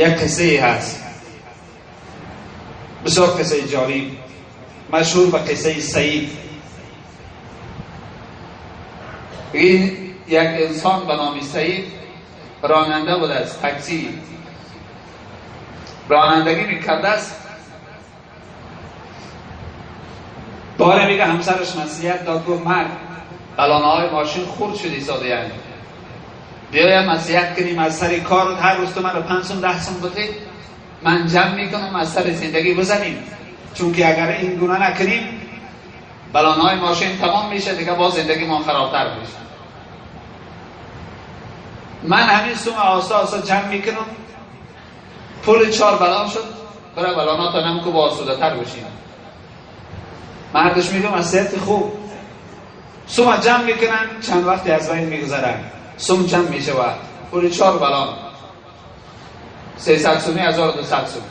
Як қиссае ҳаст, бисёр қиссаи ҷолиб, машҳур ба қиссаи Саид. Ин як инсон ба номи Саид ронанда будааст, такси ронандагӣ мекардааст. Боре мега ҳамсараш маслиҳат дод, гуфт мард балонаҳои мошин хурд шуд истодаянд, биёям маслиҳат кунем аз сари кор, ҳар рӯз ту маро 5 сум 10 сум бидеҳ, ман ҷамъ мекунам, аз сари зиндагӣ бизанем, чунки агар ин гуна накунем балонаҳои мошин тамом мешавад, дигар боз зиндагимон харобтар мешавад. Ман ҳамин сум оҳиста оҳиста ҷамъ мекунам, пули 4 балон шуд, бира балоната нам ку бо осудатар бошем. Мардаш мегӯ маслиҳати хуб. Сума ҷамъ мекунанд, чанд вақте аз байн мегузаранд, сум ҷамъ мешавад, пули 4 балон 300 суми 1200 сум.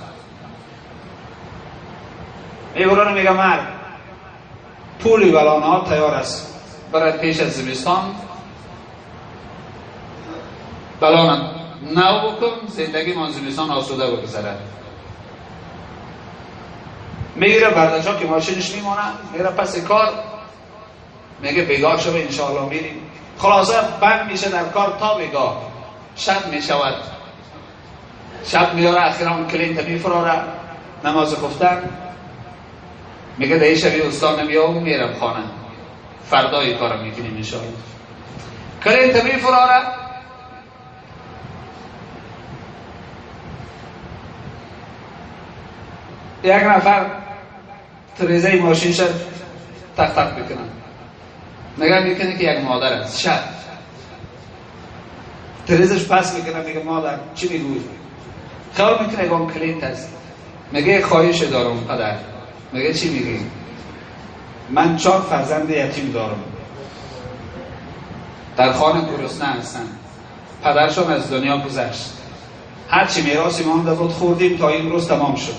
Мебурона мега мард пули балонҳо тайёр аст, барад пеш аз зимистон балона нав букун, зиндагимон зимистон осуда бигузарад. Мегира бардачо ки мошинش میمانه، میره پس کار، میگه بگاه شو انشاءالله میریم. خلاصه بند میشه در کار تا بگاه، شب میشود، شب میاره اخیرا اون کلینت میفراره نماز خفتن، میگه در شبی استاد نمیام میرم خانه، فردای کارم میکنیم انشاءالله. کلینت میفراره، یک نفر تریزه ماشین شد تق تق میکنن، نگاه میکنه که یک مادر است، شب تریزش پس میکنه، میگه مادر چی میگوی؟ خیال میکنه یکم کلینت است. میگه خواهش دارم پدر. میگه چی میگی؟ من 4 فرزند یتیم دارم، در خانه گرسنه هستن، پدرشان از دنیا گذشت، هرچی میراثی مانده بود خوردیم تا این روز تمام شد،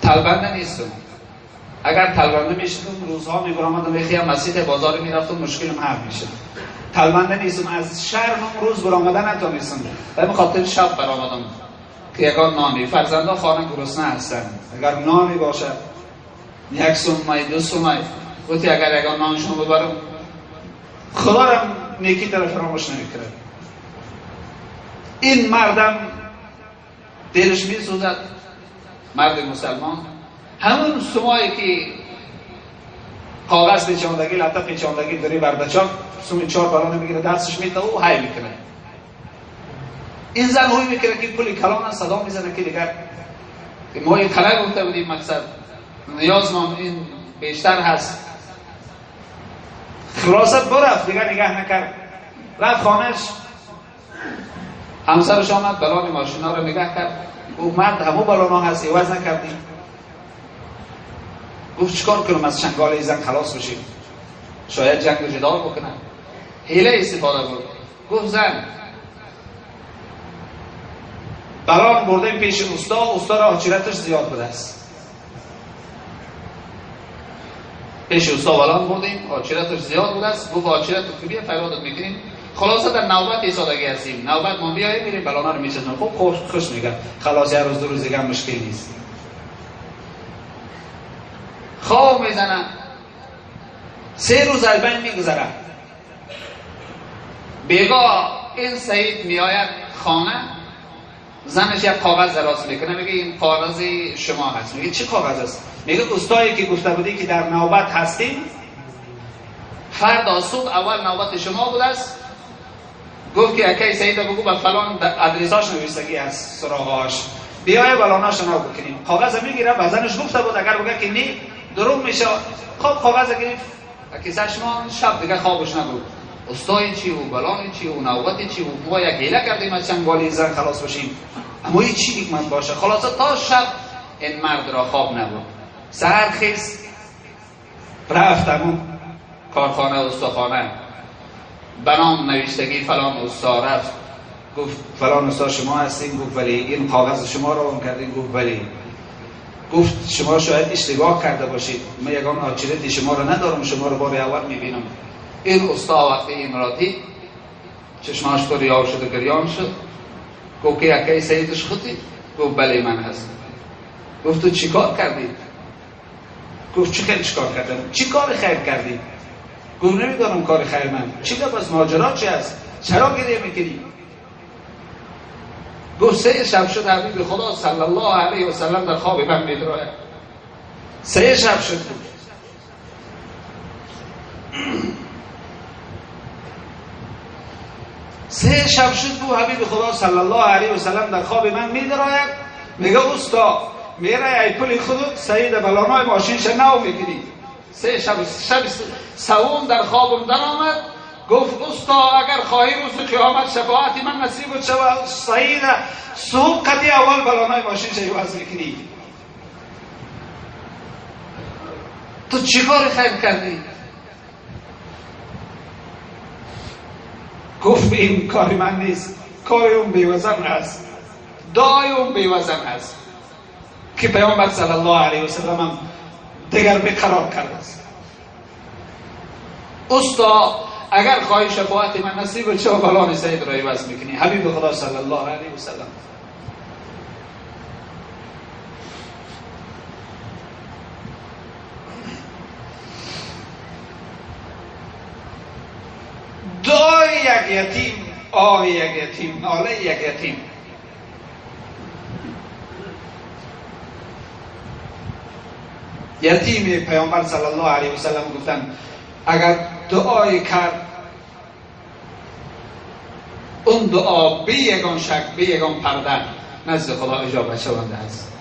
تلبنده نیستم، اگر تلبنده میشدم روزها میبرآمدم یکی مسجد بازار میرفتم مشکلم حل میشد، تلبنده نیستم، از شرم روز برآمدن نتونستم، به خاطر شب برآمدم که یگان نانی، فرزندا خانه گرسنه هستن، اگر نانی باشد 1 سومای 2 سومای گفتی اگر یگان نانشون ببرم خدا را نیکی طرف فراموش نمیکرد. این مردم دلش میسوزد، مرد مسلمان همون سمایی که کاغذ پیچاندگی لطه پیچاندگی داری بردچاک سومی 4 بالانه میگیره دستش میده و های میکنه. این زن هوی میکنه که پولی کلان صدا میزنه که دیگر ما این قلعه گفته بودیم مقصد نیاز ما این بیشتر هست. خلاصه برفت دیگر نگه نکرد، رفت خانهش، همسرش آمد بلان ماشینا رو نگه کرد، گفت مرد همو بالانا هست عوض نکردیم. گفت چیکار کنم از چنگال زن خلاص بشیم، شاید جنگ و جدال بکنم. حیله استفاده بود، گفت زن بلان برده پیش استا، استا را آچیرتش زیاد بوده است، پیش استا بلان بردیم آچیرتش زیاد بوده است، گفت آچیرت که بیا فریادت میکنیم. خلاصه در نوبت ایستادگی هستیم، نوبت ما بیاییم میریم بلانا رو میچزیم. خوب خوش میگه خلاص یه روز 2 روز دیگه مشکل نیست. خواب میزنه، 3 روز از بین میگذره. بیگاه این سعید میآید خانه، زنش یک کاغذ دراز میکنه، میگه این کاغذ شما هست. میگه چه کاغذ است؟ میگه استایی که گفته بودی که در نوبت هستیم، فردا صبح اول نوبت شما بوده است. گفت که اکی سعید بگو به فلان ادرساش نوشتگی از سراغاش بیای بلاناش نو بکنیم. کاغذ میگیره، به زنش گفته بود اگر بگه که نی دروغ میشه. خب کاغذ گرفت کیسه‌اش مان، شب دیگه خوابش نبود. استای چی و بلان چی و نوبت چی و ما یک حیله کردیم از چنگال زن خلاص بشیم، اما این چی حکمت باشه. خلاصه تا شب این مرد را خواب نبود. سحر خیز رفت همون کارخانه استاخانه، بنام نوشتگی فلان استا رفت، گفت فلان استا شما هستین؟ گفت ولی. این کاغذ شما رو اون کردین؟ گفت ولی. گفت شما شاید اشتباه کرده باشید، من یگان آچیرتی شما رو ندارم، شما رو بار اول میبینم. این استا وقتی این را دید چشماش پر آب شد و گریان شد. گفت که اکای سیدش خودی؟ گفت بله من هستم. گفت تو چیکار کردی؟ گفت چی خیلی چیکار کردم؟ چی کار خیر کردی؟ گفت نمیدانم کار خیر من چی، بس ماجرا چی است؟ چرا گریه میکنی؟ گفت 3 شب شد حبیب خدا صلی الله علیه و سلم در خواب من میدراید. 3 شب شد. 3 شب شد بود حبیب خدا صلی الله علیه و سلم در خواب من میدراید. میگه اوستا میره ای پل خود سعید بلانای ماشینش نو میگیری. 3 شب، شب سوم در خوابم در آمد. گفت اوستا اگر خواهی روز قیامت شفاعت من نصیب شود، سعید صبح قدی اول بلانای ماشینش عوض میکنی. تو چیکار خیر کردی؟ گفت این کار من نیست، کار اون بیوزن است، دعای اون بیوزن است که پیامبر صلی الله علیه و سلم هم دیگر بیقرار کرده است. استا اگر خواهی شفاعت من نصیب چه بلان سید را عوض میکنی. حبیب خدا صلی الله علیه و سلم. دعای یک یتیم، آه یک یتیم، ناله یک یتیم. یتیم پیامبر صلی الله علیه و سلم گفتن اگر دعای کرد اون دعا بی یگان شک، بی یگان پرده نزد خدا اجابت شونده است.